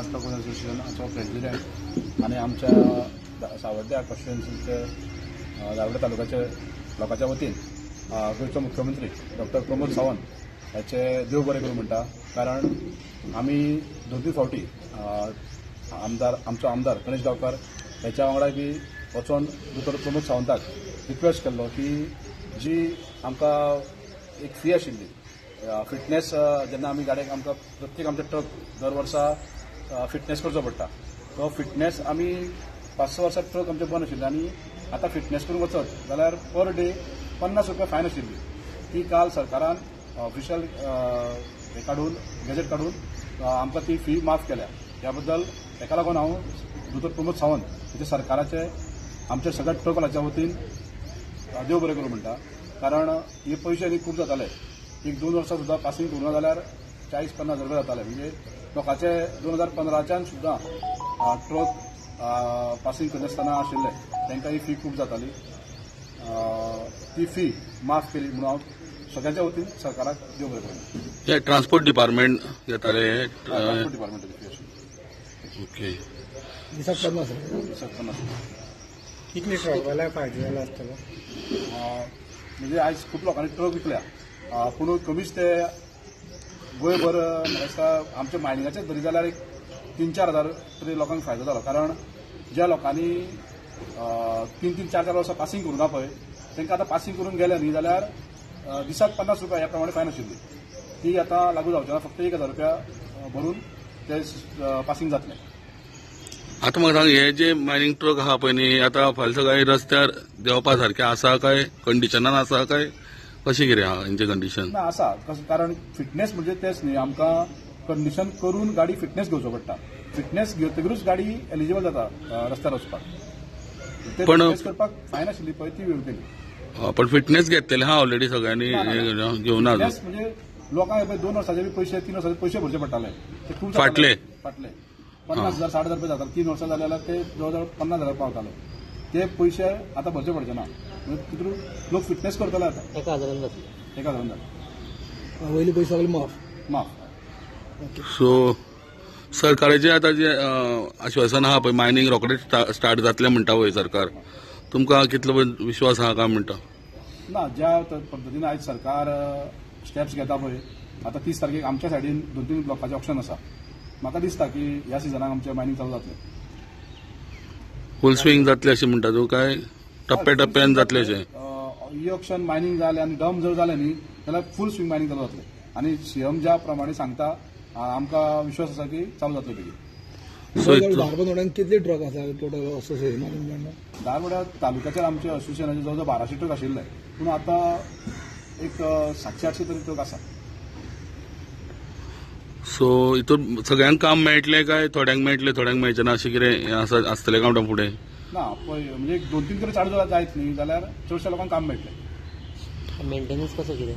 Truck असोसिएशनाचो president आनी आमच्या सावर्ड्या कॉन्स्टिट्युएन्सीचे धारबांदोडें तालुक्याचे लोकांच्या वतीन गोंयचो मुख्यमंत्री डॉक्टर प्रमोद सावंत हाचे देव बरें करूं म्हणटा. कारण आमी 2-3 फावटी आमचो आमदार गणेश गांवकार ह्याच्या वांगडा बी वचोन दोतोर प्रमोद सावंताक रिक्वेस्ट केल्लो की जी आमकां एक फी आशिल्ली फिटनेस, जेन्ना आमी गाडयेक आमकां प्रत्येक आमचे ट्रक दर वर्सा फिटनेस करचो पडटा, तो फिटनेस आमी 5-6 वर्सां ट्रक आमचे बंद आशिल्ले आनी आतां फिटनेस करूंक वचत जाल्यार पर डे 50 रुपया फायन आशिल्ली. ती काल सरकारान ऑफिशियल हे काडून गॅजेट काडून आमकां ती फी माफ केल्या. ह्या बद्दल हेका लागून हांव दोतोर प्रमोद सावंत हेच्या सरकाराचे आमच्या सगळ्या ट्रकवाल्याच्या वतीन देव बरें करूं म्हणटा. कारण हे पयशे न्ही खूब जाताले, 1-2 वर्सां सुद्दां पासींग करूंक ना जाल्यार 40-50 हजार रुपया जाताले. म्हणजे लोकांचे 2015च्यान सुद्दां ट्रक पासींग करनासतना आशिल्ले, तांकां ही फी खूब जाताली. ती फी माफ केली म्हणून हांव सगळ्यांच्या वतीन सरकाराक देव बरें करूं. ट्रान्सपोर्ट डिपार्टमेंट घेताले, ट्रान्सपोर्ट डिपार्टमेंटाची फी आशिल्ली. ओके, दिसाक 50 दिसाक 50. कितले ट्रकवाल्याक फायदो जाला आसतलो? म्हणजे आयज खूब लोकांनी ट्रक विकल्या, पूण कमीच ते गोंयभर म्हाका दिसता आमच्या मायनिंगाचेच धरी जाल्यार एक 3-4 हजार तरी लोकांक फायदो जालो. कारण ज्या लोकांनी 3-3, 4-4 वर्सां पासींग करूंक ना पळय, तांकां आतां पासींग करून गेले न्ही जाल्यार दिसाक 50 रुपया ह्या प्रमाणे फायन आशिल्ली, ती आतां लागू जावची ना. फक्त 1000 रुपया भरून ते पासींग जातलें. आतां म्हाका सांग, हे जे मायनिंग ट्रक आहा पळय न्ही, आतां फाल्यां सकाळीं रस्त्यार देंवपा सारकें आसा काय कंडिशनान आसा काय कशें कितें आहा हेंचें कंडिशन? ना आसा, कारण फिटनेस म्हणजे तेच न्ही, आमकां कंडिशन करून गाडी फिटनेस घेवचो पडटा. फिटनेस घेतकूच गाडी एलिजिबल जाता रस्त्यार वचपाक. पण फिटनेस करपाक फायन आशिल्ली पळय ती वेव केली. पण फिटनेस घेतलेले हा ऑलरेडी सगळ्यांनी घेवना. म्हणजे लोकांक 2 वर्साचे बी पयशे, 3 वर्साचे पयशे भरचे पडटाले, ते खूब फाटले फाटले 50 हजार 60 हजार रुपया जाताले. 3 वर्सां जाले जाल्यार ते जवळ जवळ 50 हजार पावताले. ते पयशे आतां भरचे पडचे ना, म्हणजे तितून लोक फिटनेस करतले आतां. 1000 जातले, 1000 जातले, वयले पयशे सगळे माफ माफ. सो सरकाराचे आतां जे आश्वासन आहा पळय, मायनिंग रोखडेच स्टार्ट जातलें म्हणटा पळय सरकार, तुमकां कितलो विश्वास आहा काय म्हणटा? ना, ज्या पद्दतीन आयज सरकार स्टेप्स घेता पळय, आतां 30 तारखेक आमच्या सायडीन 2-3 ब्लॉकाचें ऑप्शन आसा. म्हाका दिसता की ह्या सिजनाक आमचें मायनिंग चालू जातलें, फूल स्विंग जातलें अशें म्हणटा तूं काय टप्प्या टप्प्यान जातलें अशें? ई ऑप्शन मायनिंग जालें आनी डम जर जालें न्ही जाल्यार फूल स्विंग मायनिंग चालू जातलें. आनी सीएम ज्या प्रमाणे सांगता आमकां विश्वास आसा की चालू जातलें बेगीन. धारबांदोड्यान कितले ट्रक आसा टोटल असोसिएशन? धारबांदोड्या तालुक्याचेर आमचे असोसिएशनाचे जवळ जवळ 1200 ट्रक आशिल्ले, पूण आतां एक 700-800 तरी ट्रक आसा. सो हितून सगळ्यांक काम मेळटलें काय थोड्यांक मेळटलें थोड्यांक मेळचें ना अशें कितें आसा आसतलें काय म्हणटा फुडें? ना पळय, म्हणजे 2-3 तरी चालू जायत न्ही जाल्यार चडश्या लोकांक काम मेळटलें. मेंटेनन्स कसो कितें?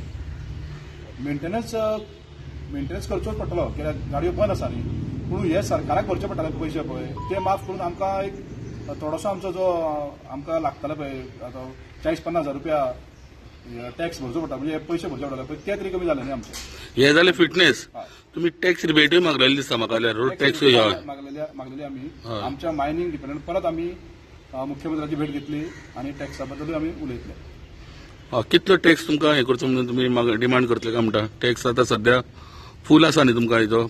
मेंटेनन्स करचोच पडटलो, कित्याक गाडयो बंद आसा न्ही. पूण हे सरकाराक भरचे पडटाले पयशे पळय, ते माफ करून आमकां एक थोडोसो आमचो जो आमकां लागताले पळय आतां 40-50 हजार रुपया टॅक्स भरचो पडटा, म्हणजे पयशे भरचे पडटाले पळय, ते तरी कमी जाले न्ही आमचे. हे जाले फिटनेस. तुमी टॅक्स रिबेटूय मागलेली दिसता म्हाका, रोड टॅक्स मागलेली आमी आमच्या मायनिंग डिपार्टमेंट. परत आमी मुख्यमंत्र्याची भेट घेतली आनी टॅक्सा बद्दलूय आमी उलयतले. कितलो टॅक्स तुमकां हें करचो म्हणून तुमी डिमांड करतले काय म्हणटा? टॅक्स आतां सद्या फूल आसा न्ही तुमकां हेजो?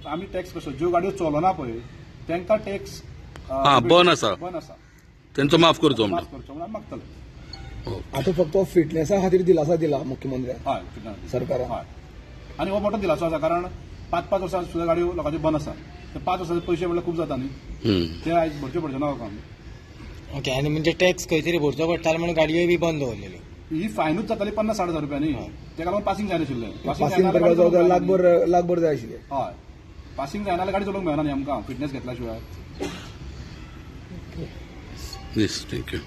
आमी टॅक्स कसो, ज्यो गाडयो चलना पळय तांकां टॅक्स बंद आसा, बंद आसा, तेंचो माफ करचो माफ करचो म्हणून मागतले. आतां फक्त फिटनेसा खातीर दिलासा दिला मुख्यमंत्र्यान, हय सरकारान. हय, आनी हो मोठो दिलासो आसा, कारण 5-5 वर्सां सुद्दां गाडयो लोकांच्यो बंद आसा, ते 5 वर्सांचे पयशे म्हणल्यार खूब जाता न्ही, ते आयज भरचे पडचे ना लोकांक. ओके, आनी म्हणजे टॅक्स खंय तरी भरचो पडटालो म्हणून गाडयोय बी बंद दवरलेल्यो. ही फायनूच जाताली 50-60 हजार रुपया न्ही, तेका लागून पासींग जायनाशिल्लें. पासींग लाखभर जाय आशिल्लें. हय, पासींग जायना जाल्यार गाडी चलोवंक मेळना न्ही आमकां फिटनेस घेतल्या शिवाय. Yes, thank you.